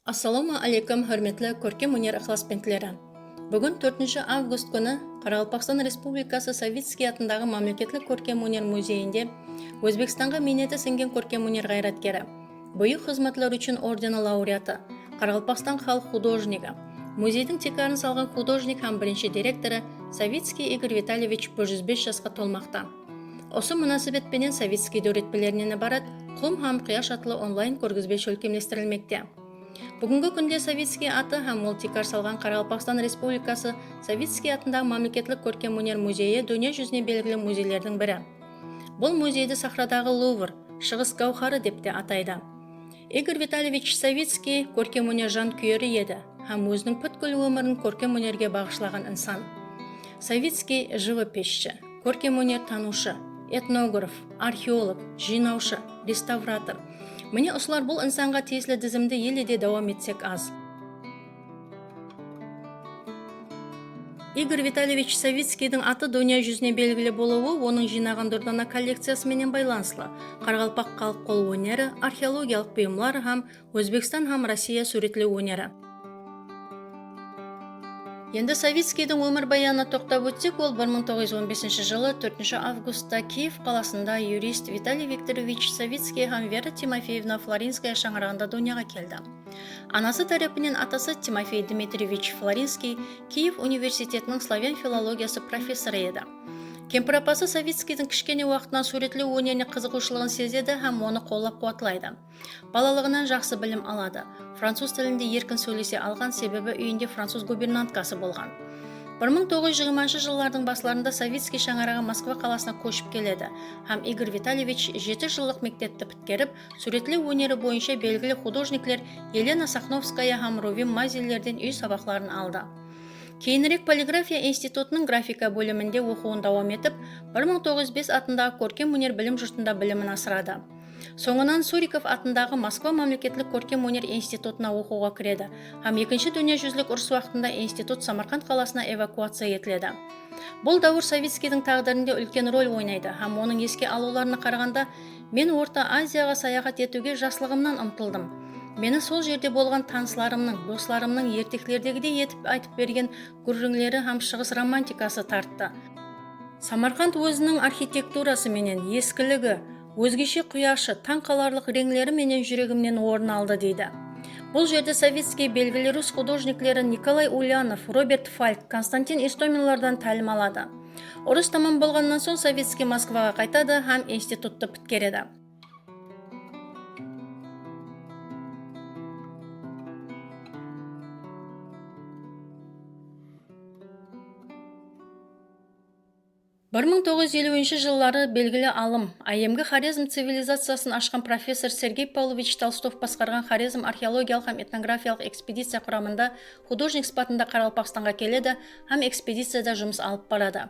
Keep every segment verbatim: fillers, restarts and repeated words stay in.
Assalawma áleykum, húrmetli kórkem óner ıqlasbentleri! Búgin, tórtinshi avgust kúni, Qaraqalpaqstan Respublikası Savickiy atındaǵı Mámleketlik kórkem óner muzeyinde Ózbekstanǵa miyneti sińgen kórkem óner ǵayratkeri, Búyik xızmatlar ushın ordeni laureatı, Qaraqalpaqstan xalıq xudojnigi, muzeydiń tiykarın salǵan xudojnik hám birinshi direktorı Savickiy Igor Vitalevich bir júz bes jasqa tolmaqta. Usı múnásibet penen Savickiy dóretpelerinen ibarat Qum hám quyash atlı onlayn kórgizbe shólkemlestirilmekte. Búgingi kúnde Savickiy atı hám ol tiykar salǵan Qaraqalpaqstan Respublikası Savickiy atındaǵı Mámleketlik kórkem óner muzeyi dúnya júzine belgili muzeylerdiń biri. Bul muzeydi sahradaǵı Luvr, Shıǵıs gáwharı dep te ataydı. Igor Vitalevich Savickiy kórkem óner jankúyeri edi hám óziniń pútkil ómirin kórkem ónerge baǵıshlaǵan insan. Savickiy – jıvopesshı, kórkem óner tanıwshı, etnograf, arxeolog, jıynawshı, restavrator. Mine, usılar bul insanǵa tiyisli dizimdi ele de dawam etsek az. Igor Vitalevich Savickiydiń atı dúnya júzine belgili bolıwı onıń jıynaǵan dúrdana kollekciyası menen baylanıslı. Qaraqalpaq xalıq qol óneri, arxeologiyalıq buyımlar hám Ózbekstan hám Rossiya súwretlew óneri. Endi Savickiydiń ómirbayanına toqtap ótsek, ol bir mıń toǵız júz on besinshi jılı tórtinshi avgustta Kiyev qalasında yurist Vitaliy Viktorovich Savickiy hám Vera Timofeevna Florinskaya shańaraǵında dúnyaǵa keldi. Anası tárepinen atası Timofey Dmitrievich Florinskiy Kiyev universitetiniń slavyan filologiyası professorı edi. Kempir apası Savickiydiń kishkene waqtınan súwretlew ónerine qızıǵıwshılıǵın sezedi hám onı qollap-quwatlaydı. Balalıǵınan jaqsı bilim aladı. Francuz tilinde erkin sóylese alǵan, sebebi úyinde francuz guvernantkası bolǵan. Bir mıń toǵız júz jigirmanshı jıllardıń baslarında Savickiy shańaraǵı Moskva qalasına kóship keledi hám Igor Vitalevich jeti jıllıq mektepti pitkerip, súwretlew óneri boyınsha belgili xudojnikler Elena Saxnovskaya hám Ruvim Mazellerden úy sabaqların aldı. Keyinirek Poligrafiya institutınıń grafika bóliminde oqıwın dawam etip, bir mıń toǵız júz bes atındaǵı kórkem óner bilim jurtında bilimin asıradı. Sońınan Surikov atındaǵı Moskva mámleketlik kórkem óner institutına oqıwǵa kiredi hám Ekinshi dúnya júzilik urıs waqtında institut Samarqand qalasına evakuaciya etiledi. Bul dáwir Savickiydiń táǵdirinde úlken rol oynaydı hám onıń eske alıwlarına qaraǵanda, men Orta Aziyaǵa sayaxat etiwge jaslıǵımnan umtıldım. Meni sol jerde bolǵan tanıslarımnıń, doslarımnıń erteklerdegidey etip aytıp bergen gúrrińleri hám Shıǵıs romantikası tarttı. Samarqand óziniń arxitekturası menen, eskiligi, ózgeshe quyashı, tań qalarlıq reńleri menen júregimnen orın aldı, deydi. Bul jerde Savickiy belgili rus xudojnikleri Nikolay Ulyanov, Robert Falk, Konstantin Istominlardan tálim aladı. Urıs tamam bolǵannan soń Savickiy Moskvaǵa qaytadı hám instituttı pitkeredi. Bir mıń toǵız júz eliwinshi jılları belgili alım, áyyemgi Xorezm civilizaciyasın ashqan professor Sergey Pavlovich Tolstov basqarǵan Xorezm arxeologiyalıq hám etnografiyalıq ekspediciya quramında xudojnik sıpatında Qaraqalpaqstanǵa keledi hám ekspediciyada jumıs alıp baradı.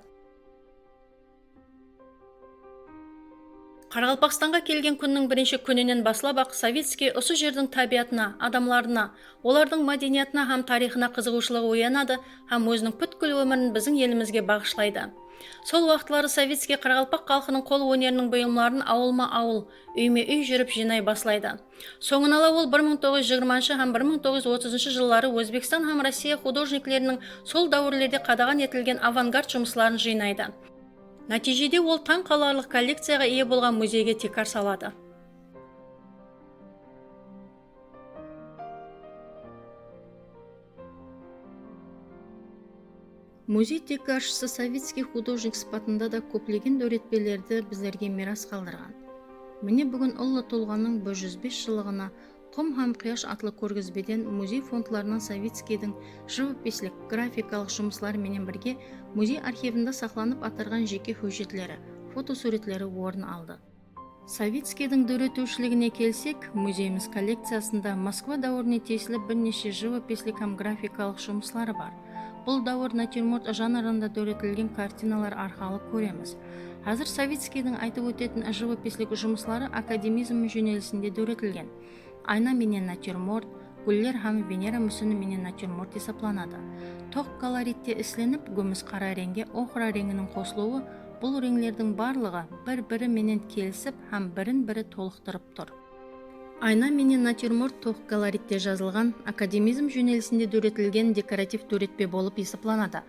Qaraqalpaqstanǵa kelgen kúnniń birinshi kúninen baslap-aq Savickiy usı jerdiń tábiyatına, adamlarına, olardıń mádeniyatına hám tariyxına qızıǵıwshılıǵı oyanadı hám óziniń pútkil ómirin biziń elimizge baǵıshlaydı. Sol waqıtları Savickiy qaraqalpaq xalqınıń qol óneriniń buyımların awılma-awıl, úyme-úy júrip jıynay baslaydı. Sońın ala ol bir mıń toǵız júz jigirmanshı hám bir mıń toǵız júz otızınshı jılları Ózbekstan hám Rossiya xudojnikleriniń sol dáwirlerde qadaǵan etilgen avangard jumısların jıynaydı. Nátiyjede ol tań qalarlıq kollekciyaǵa iye bolǵan muzeyge tiykar saladı. Muzey tiykarshısı Savickiy xudojnik sıpatında da kóplegen dóretpelerdi bizlerge miyras qaldırǵan. Mine, búgin Ullı tulǵanıń bir júz bes jıllıǵına Qum hám quyash atlı kórgizbeden muzey fondlarınan Savickiydiń jıvopeslik, grafikalıq jumısları menen birge muzey arxivinde saqlanıp atırǵan jeke hújjetleri, fotosúwretleri orın aldı. Savickiydiń dóretiwshiligine kelsek, muzeyimiz kollekciyasında Moskva dáwirine tiyisli bir neshe jıvopeslik hám grafikalıq jumısları bar. Bul dáwir natyurmort janrında dóretilgen kartinalar arqalı kóremiz. Házir Savickiydiń aytıp ótetin jıvopeslik jumısları akademizm jónelisinde dóretilgen. Ayna menen natyurmort, gúller hám Venera músini menen natyurmort esaplanadı. Toq koloritte islenip, gúmis-qara reńge oxra reńiniń qosılıwı, bul reńlerdiń barlıǵı bir-biri menen kelisip hám birin-biri tolıqtırıp tur. Ayna menen natyurmort toq koloritte jazılǵan, akademizm jónelisinde dóretilgen dekorativ dóretpe bolıp esaplanadı.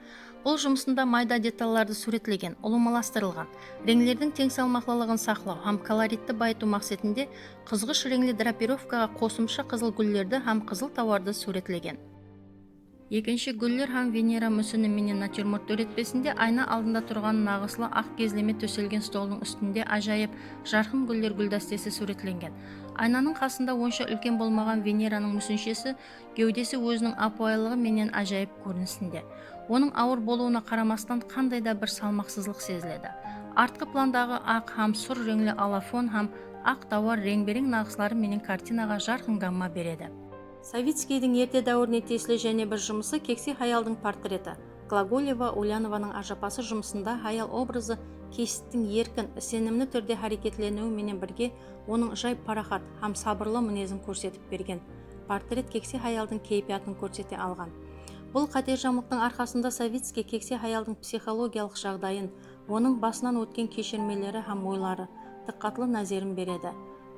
Bul jumısında mayda detallardı súwretlegen, ulıwmalastırılǵan, reńlerdiń teń salmaqlılıǵın saqlaw hám koloritti bayıtıw maqsetinde qızǵısh reńli drapirovkaǵa qosımsha qızıl gúllerdi hám qızıl tawardı súwretlegen. Ekinshi gúller hám Venera músini menen natyurmort dóretpesinde ayna aldında turǵan naǵıslı aq gezleme tóselgen stoldıń ústinde ájayıp, jarqın gúller gúldastesi súwretlengen. Aynanıń qasında onsha úlken bolmaǵan Veneranıń músinshesi, gewdesi óziniń ápiwayılıǵı menen ájayıp kórinisinde. Onıń awır bolıwına qaramastan, qanday da bir salmaqsızlıq seziledi. Artqı plandaǵı aq hám sur reńli ala fon hám aq tawar reńbe-reń naǵısları menen kartinaǵa jarqın gamma beredi. Savitskiydiń erte dáwirine tiyisli jáne bir jumısı Kekse hayaldıń portreti. Glagoleva Ulyanovanıń ájapası jumısında hayal obrazı keysittiń erkin, isenimli túrde háreketleniwi menen birge onıń jay-paraxat hám sabırlı minezin kórsetip bergen. Portret kekse hayaldıń keypiyatın kórsete alǵan. Bul qáterjamlıqtıń arqasında Savitskiy kekse hayaldıń psixologiyalıq jaǵdayın, onıń basınan ótken keshirmeleri hám oyları, dıqqatlı názerin beredi.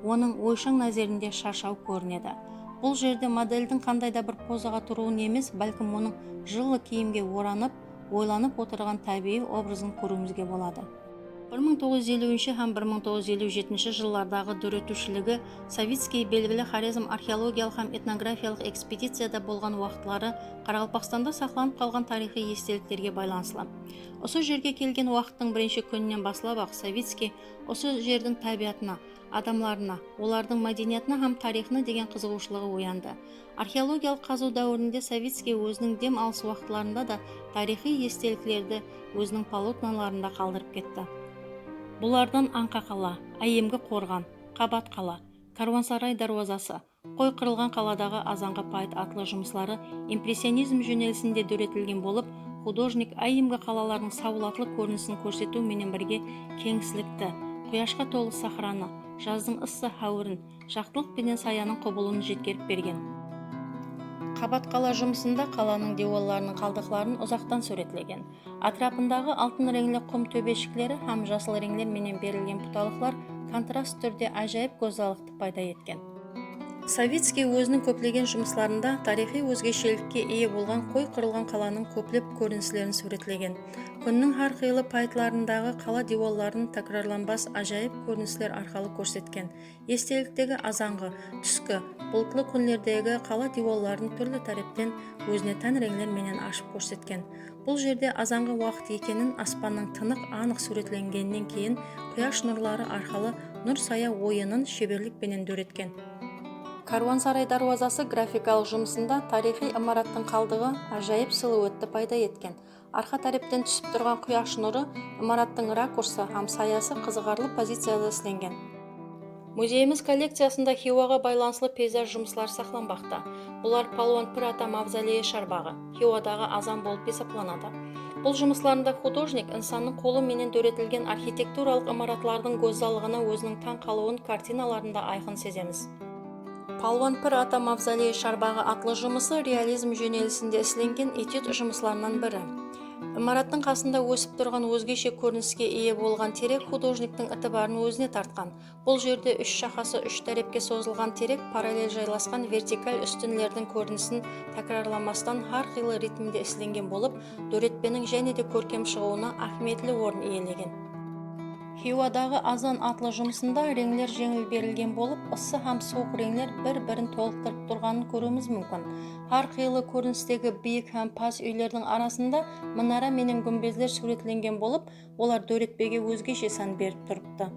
Onıń oyshań názerinde sharshaw kórinedi. Bul jerde modeldiń qanday da bir pozaǵa turıwın emes, bálkim onıń jıllı kiyimge oranıp, oylanıp otırǵan tábiyiy obrazın kóriwimizge boladı. Bir mıń toǵız júz eliwinshi hám bir mıń toǵız júz eliw jetinshi jıllardaǵı dóretiwshiligi Savitskiy belgili Xorezm arxeologiyalıq hám etnografiyalıq ekspediciyada bolǵan waqıtları Qaraqalpaqstanda saqlanıp qalǵan tariyxıy esteliklerge baylanıslı. Usı jerge kelgen waqıttıń birinshi kúninen baslap-aq Savitskiy usı jerdiń tábiyatına, adamlarına, olardıń mádeniyatına hám tariyxına degen qızıǵıwshılıǵı oyandı. Arxeologiyalıq qazıw dáwirinde Savitskiy óziniń dem alıs waqıtlarında da tariyxıy esteliklerdi óziniń polotnolarında qaldırıp ketti. Bulardan Ańqa qala, Áyyemgi qorǵan, Qabat qala, Kárwansaray dárwazası, Qoy qırılǵan qaladaǵı azanǵı payıt atlı jumısları impressionizm jónelisinde dóretilgen bolıp, xudojnik áyyemgi qalalardıń sawlatlı kórinisin kórsetiw menen birge keńislikti, quyashqa tolı sahranı, jazdıń ıssı háwirin, jaqtılıq penen sayanıń qubılın jetkerip bergen. Qabat qala jumısında qalanıń diywallarınıń qaldıqların uzaqtan súwretlegen. Átirapındaǵı altın reńli qum tóbeshikleri hám jasıl reńler menen berilgen butalıqlar kontrast túrde ájayıp gózzallıqtı payda etken. Savitskiy óziniń kóplegen jumıslarında tariyxıy ózgeshelikke iye bolǵan qoy qırılǵan qalanıń kóplep kórinislerin súwretlegen. Kúnniń hár qıylı payıtlarındaǵı qala diywalların tákirarlanbas ájayıp kórinisler arqalı kórsetken. Esteliktegi azanǵı, túski, bultlı kúnlerdegi qala diywalların túrli tárepten ózine tán reńler menen ashıp kórsetken. Bul jerde azanǵı waqıt ekenin aspannıń tınıq anıq súwretlengennen keyin quyash nurları arqalı nur-saya oyının sheberlik penen dóretken. Kárwansaray dárwazası grafikalıq jumısında tariyxıy imarattıń qaldıǵı ájayıp siluetti payda etken. Arqa tárepten túsip turǵan quyash nurı imarattıń rakursı hám sayası qızıǵarlı poziciyada islengen. Muzeyimiz kollekciyasında Xiywaǵa baylanıslı peyzaj jumısları saqlanbaqta. Bular Palwan Pir ata mavzoleyi sharbaǵı, Xiywadaǵı azan bolıp esaplanadı. Bul jumıslarında xudojnik insannıń qolı menen dóretilgen arxitekturalıq imaratlardıń gózzallıǵına óziniń tań qalıwın kartinalarında ayqın sezemiz. Palwan Pir ata mavzoleyi sharbaǵı atlı jumısı realizm jónelisinde islengen etyud jumıslarınan biri. Imarattıń qasında ósip turǵan ózgeshe kóriniske iye bolǵan terek xudojniktiń itibarın ózine tartqan. Bul jerde úsh shaqası úsh tárepke sozılǵan terek parallel jaylasqan vertikal ústinlerdiń kórinisin tákirarlanbastan hár qıylı ritmde islengen bolıp, dóretpeniń jáne de kórkem shıǵıwına áhmiyetli orın iyelegen. Xiywadaǵı azan atlı jumısında reńler jeńil berilgen bolıp, ıssı hám suwıq reńler bir-birin tolıqtırıp turǵanın kóriwimiz múmkin. Hár qıylı kórinistegi biyik hám pas úylerdiń arasında minara menen gúmbezler súwretlengen bolıp, olar dóretpege ózgeshe sán berip turıptı.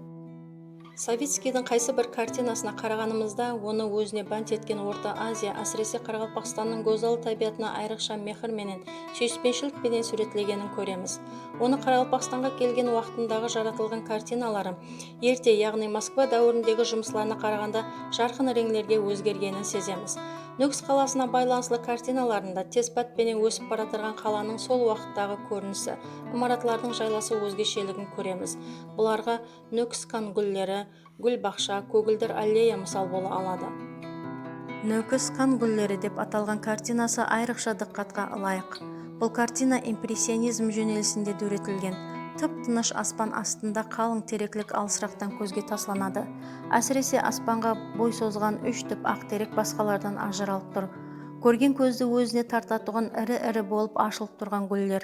Savitskiydiń qaysı bir kartinasına qaraǵanımızda, onı ózine bánt etken Orta Aziya, ásirese Qaraqalpaqstannıń gózzal tábiyatına ayrıqsha mehir menen, súyispenshilik penen súwretlegenin kóremiz. Onı Qaraqalpaqstanǵa kelgen waqtındaǵı jaratılǵan kartinaları erte, yaǵnıy Moskva dáwirindegi jumıslarına qaraǵanda jarqın reńlerge ózgergenin sezemiz. Nókis qalasına baylanıslı kartinalarında tez pát penen ósip baratırǵan qalanıń sol waqıttaǵı kórinisi, imaratlardıń jaylası ózgesheligin kóremiz. Bularǵa Nókis kan gúlleri, gúlbaqsha, kógildir alleya mısal bola aladı. Nókis kan gúlleri dep atalǵan kartinası ayrıqsha dıqqatqa ılayıq. Bul kartina impressionizm jónelisinde dóretilgen. Tıp-tınısh aspan astında qalıń tereklik alısıraqtan kózge taslanadı. Ásirese, aspanǵa boy sozǵan úsh túp aq terek basqalardan ajıralıp tur. Kórgen kózdi ózine tartatuǵın iri-iri bolıp ashılıp turǵan gúller.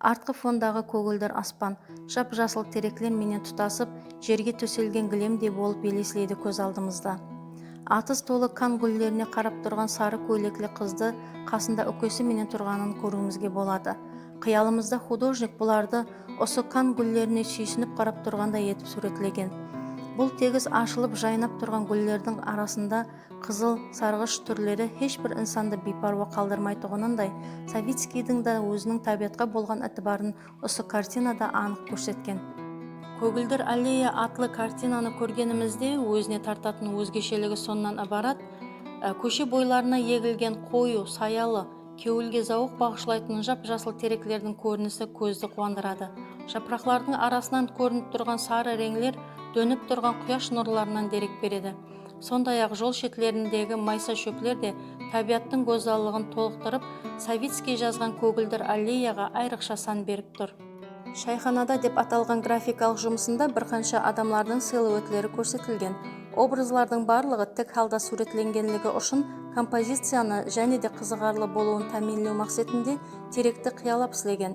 Artqı fondaǵı kógildir aspan, jap-jasıl terekler menen tutasıp, jerge tóselgen gilemdey bolıp elesleydi kóz aldımızda. Atız tolı kan gúllerine qarap turǵan sarı kóylekli qızdı qasında úkesi menen turǵanın kóriwimizge boladı. Qıyalımızda xudojnik bulardı usı kan gúllerine súysinip qarap turǵanday etip súwretlegen. Bul tegis ashılıp jaynap turǵan gúllerdiń arasında qızıl, sarǵısh túrleri hesh bir insandı biypárwa qaldırmaytuǵınınday, Savickiydin da óziniń tábiyatqa bolǵan itibarın usı kartinada anıq kórsetken. Kógildir alleya atlı kartinanı kórgenimizde, ózine tartatın ózgesheligi sonnan ibarat, e, kóshe boylarına egilgen qoyıw, sayalı, kewilge zawıq baǵıshlaytın jap-jasıl tereklerdiń kórinisi kózdi quwandıradı. Japıraqlardıń arasınan kórinip turǵan sarı reńler dónip turǵan quyash nurlarınan derek beredi. Sonday-aq, jol shetlerindegi maysa shópler de tábiyattıń gózzallıǵın tolıqtırıp, Savickiy jazǵan kógildir alleyaǵa ayrıqsha san berip tur. Shayxanada dep atalǵan grafikalıq jumısında bir qansha adamlardıń siluetleri kórsetilgen. Obrazlardıń barlıǵı tik halda súwretlengenligi ushın kompoziciyanı jáne de qızıǵarlı bolıwın támiyinlew maqsetinde terekti qıyalap islegen.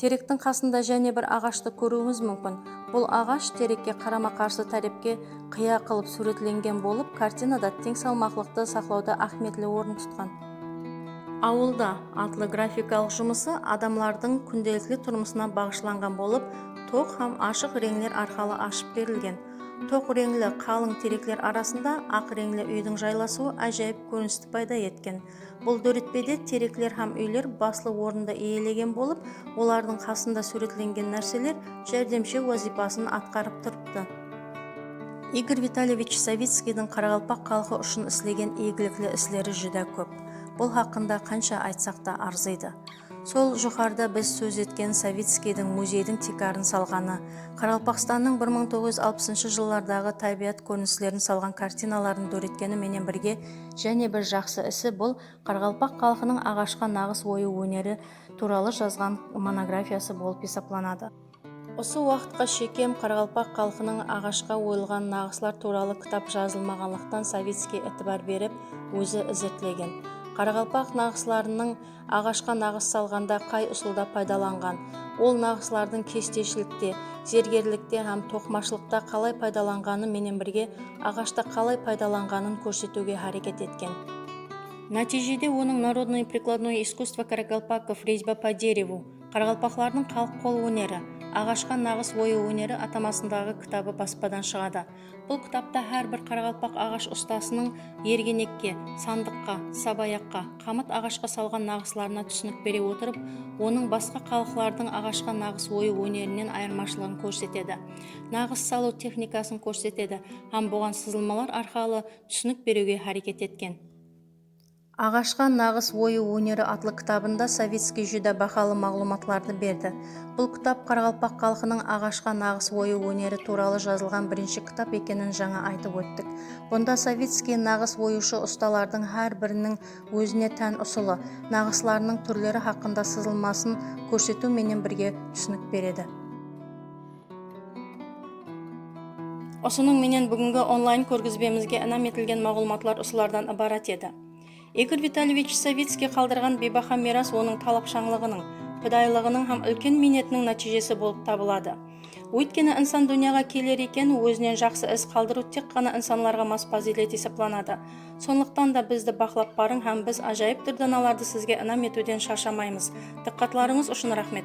Terektiń qasında jáne bir aǵashtı kóriwimiz múmkin. Bul aǵash terekke qarama-qarsı tárepke qıya qılıp súwretlengen bolıp, kartinada teń salmaqlıqtı saqlawda áhmiyetli orın tutqan. Awılda atlı grafikalıq jumısı adamlardıń kúndelikli turmısına baǵıshlanǵan bolıp, toq hám ashıq reńler arqalı ashıp berilgen. Toq reńli qalıń terekler arasında aq reńli úydiń jaylasıwı ájayıp kórinisti payda etken. Bul dóretpede terekler hám úyler baslı orındı iyelegen bolıp, olardıń qasında súwretlengen nárseler járdemshi wazıypasın atqarıp turıptı. Igor Vitalyevich Savickiydiń qaraqalpaq xalqı ushın islegen iygilikli isleri júdá kóp. Bul haqqında qansha aytsaq ta arzıydı. Sol joqarıda biz sóz etken Savickiydiń muzeydiń tiykarın salǵanı, Qaraqalpaqstannıń bir mıń toǵız júz alpısınshı jıllardaǵı tábiyat kórinislerin salǵan kartinaların dóretkeni menen birge jáne bir jaqsı isi bul qaraqalpaq xalqınıń aǵashqa naǵıs oyıw óneri tuwralı jazǵan monografiyası bolıp esaplanadı. Usı waqıtqa shekem qaraqalpaq xalqınıń aǵashqa oyılǵan naǵıslar tuwralı kitap jazılmaǵanlıqtan Savickiy itibar berip, ózi izertlegen. Qaraqalpaq naǵıslarınıń aǵashqa naǵıs salǵanda qay usılda paydalanǵan, ol naǵıslardıń kesteshilikte, zergerlikte hám toqımashılıqta qalay paydalanǵanı menen birge aǵashta qalay paydalanǵanın kórsetiwge háreket etken. Nátiyjede onıń Народное прикладное искусство каракалпаков, резьба по дереву, Qaraqalpaqlardıń xalıq qol óneri, aǵashqa naǵıs oyıw óneri atamasındaǵı kitabı baspadan shıǵadı. Bul kitapta hár bir qaraqalpaq aǵash ustasınıń ergenekke, sandıqqa, sabayaqqa, qamıt aǵashqa salǵan naǵıslarına túsinik bere otırıp, onıń basqa xalıqlardıń aǵashqa naǵıs oyıw ónerinen ayırmashılıǵın kórsetedi. Naǵıs salıw texnikasın kórsetedi hám buǵan sızılmalar arqalı túsinik beriwge háreket etken. Aǵashqa naǵıs oyıw óneri atlı kitabında Savickiy júdá bahalı maǵlıwmatlardı berdi. Bul kitap qaraqalpaq xalqınıń aǵashqa naǵıs oyıw óneri tuwralı jazılǵan birinshi kitap ekenin jańa aytıp óttik. Bunda Savickiy naǵıs oyıwshı ustalardıń hár biriniń ózine tán usılı, naǵıslarınıń túrleri haqqında sızılmasın kórsetiw menen birge túsinik beredi. Usınıń menen búgingi onlayn kórgizbemizge inam etilgen maǵlıwmatlar usılardan ibarat edi. Igor Vitalyevich Savickiy qaldırǵan biybaha miyras onıń talapshańlıǵınıń, pidayılıǵınıń hám úlken miynetiniń nátiyjesi bolıp tabıladı. Óytkeni insan dúnyaǵa keler eken, ózinen jaqsı iz qaldırıw tek ǵana insanlarǵa mas pazıylet esaplanadı. Sonlıqtan da bizdi baqlap barıń hám biz ájayıp dúrdanalardı sizge inam etiwden sharshamaymız. Dıqqatlarıńız ushın raxmet!